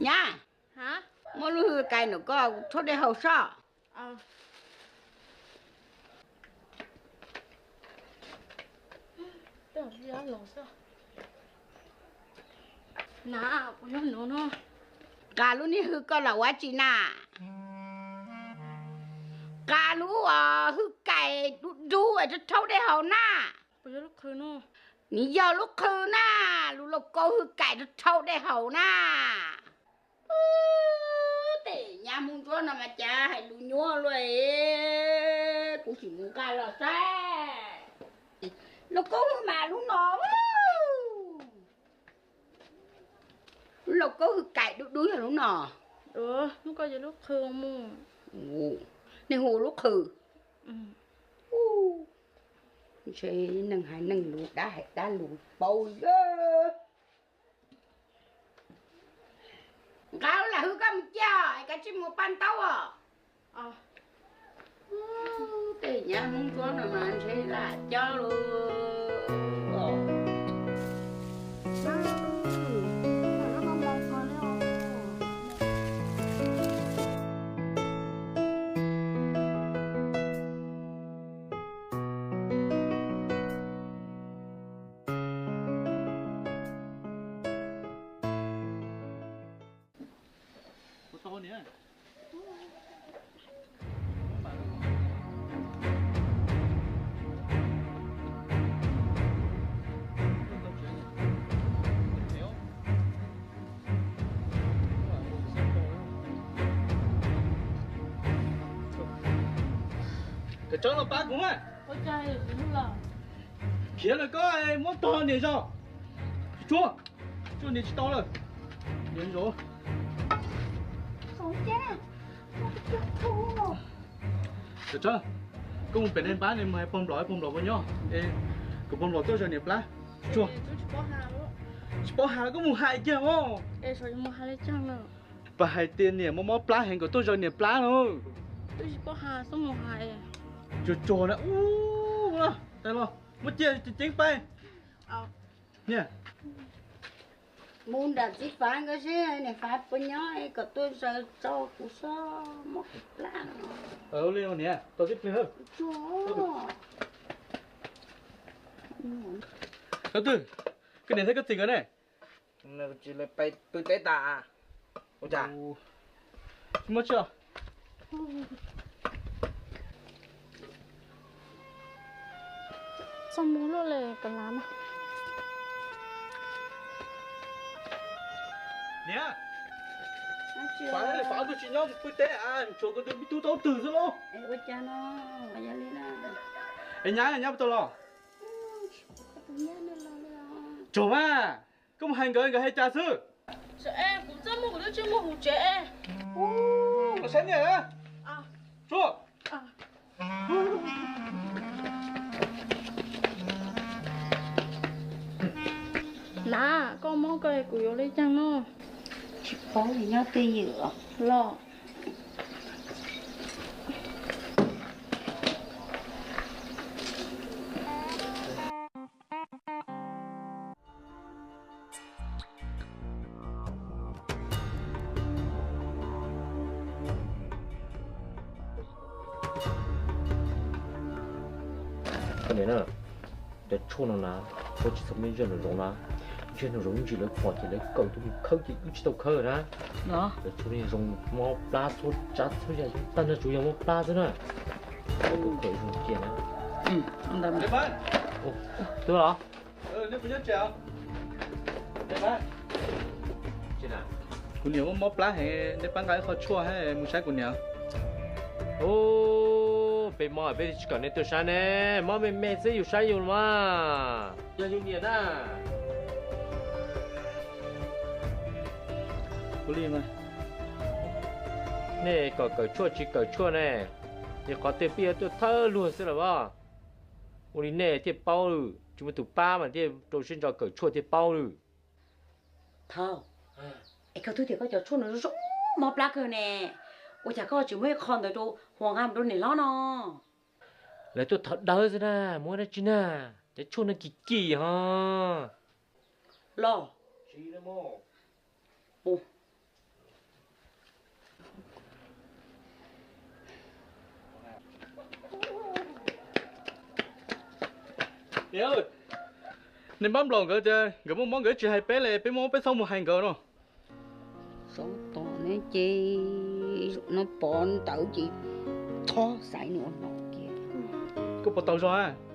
Nyab, muab lub hwj kais ntawm koj thauj dej haus soj. Nqa lub niag hwj koj los ua tsi na? Nqa lub hwj kais dub dub rau thauj dej haus na. Nws yog lub qhwv na, lub lauj kaub hwj kais rau thauj dej haus na. Tej nyab Hmoob Ntsuab no mas cas hais lus nyuaj luaj, kuv sim mus nqa los saib. Lauj kaub hwj mas lub no, lub lauj kaub hwj kais dub dub yog lub no. Lub koj yog lub qhwv mus. Nej hu lub qhwv. Ntshe neeg hais neeg lus, dab hais dab lus paub. Nqa lam hwj koj mus cia, kav tsij mus paj ntaub os. Tej nyab Hmoob Ntsuab no mas ntshe lam coj lus. Cov tsob no pab kuv na. Khiav lawm koj muab tog niam zog. Tsuag, tsuag niam tsis tau lawm. Niam zov. Cov tsob, koj mus pem nej pab ne, mus hais pog nplom, pog nplom puas nyob es kom pog nplom tuaj zaws niam plab. Tsuag, tsis paub hais koj mus hais kiag os. Pab hais tias niam mob mob plab heev kom tuaj zaws niam plab no. Tsuag tsuag na, ub, los muab cia ceev pais. Niam, mus nram txiv Fav nkawd seb niam Fav puas nyob es kom tuaj zaws tso kuv sob mob plab no. Ua li niam, tos tib pliag. Tsuag. Koj twg, koj niam thiab koj txiv nkawd ne? Tsis pw teb tas. Ua cas? Tsis muaj tsi os. Txoj muag luaj li kav lav na. Niam, Fav, Fav twb tsis nyob pw teb, tshuav kuv tus me tub taub twg xwb lauj. Es nyab, nyab puas tau los? Tsuag mas, koj mus hais nkawd, nkawd hais cas xwb? Kuv txaj muag kuv twb tsis muag hauv tsev. Los saib niam na. Tsuag. Na, koj mob koj kuv yuav li cas no? Tsis paub li, nyob twj ywm los. Koj niam na, cov tshuaj no na, koj tsis txhob muab zaj nraum zoov na. Zaj nraum zoov ntsis lawv pom ces lawv kaw tuaj mus khawb ces wb tsis tau khawb na. Cov tshuaj no zoo mob plab txhua tsav txhua yam, tag nrho tsuas yog mob plab xwb na. Koj kaw zoo cia na. Twb los? Kuv niam mob mob plab heev, nej pab nqa ib qho tshuaj mus saib kuv niam. Ub, peb mob peb tsis kom nej tuaj saib ne, mob me me xwb yus saib yus los mas. Yog yus niam na. Nej kom kawm tshuaj tsis kawm tshuaj ne, ces qhov twg peb yuav tuaj thawb luag xwb los as. Ua li nej thiaj paub, tsis muaj tus pab mas thiaj rau siab ntso kawm tshuaj thiaj paub lawm. Thaum, es koj twb tias koj cov tshuaj no zoo mob plab kawg ne, ua cas koj tsis muab ib qho ntawd rau Huas nqa mus rau niam hlob no? Lawv tuaj thov dawb xwb na, muab dab tsi na, cov tshuaj no kim kim ho. Los, tsis, mus, Niam, nej pab nplaum nkawd tias nkawd muaj mob nkawd tsis hais peb li, peb muaj mob peb txhob mus hais nkawd no. Xov tom ne ces no pov ntawd ces txhob xaiv nws ua no kiag. Koj puas tau zog?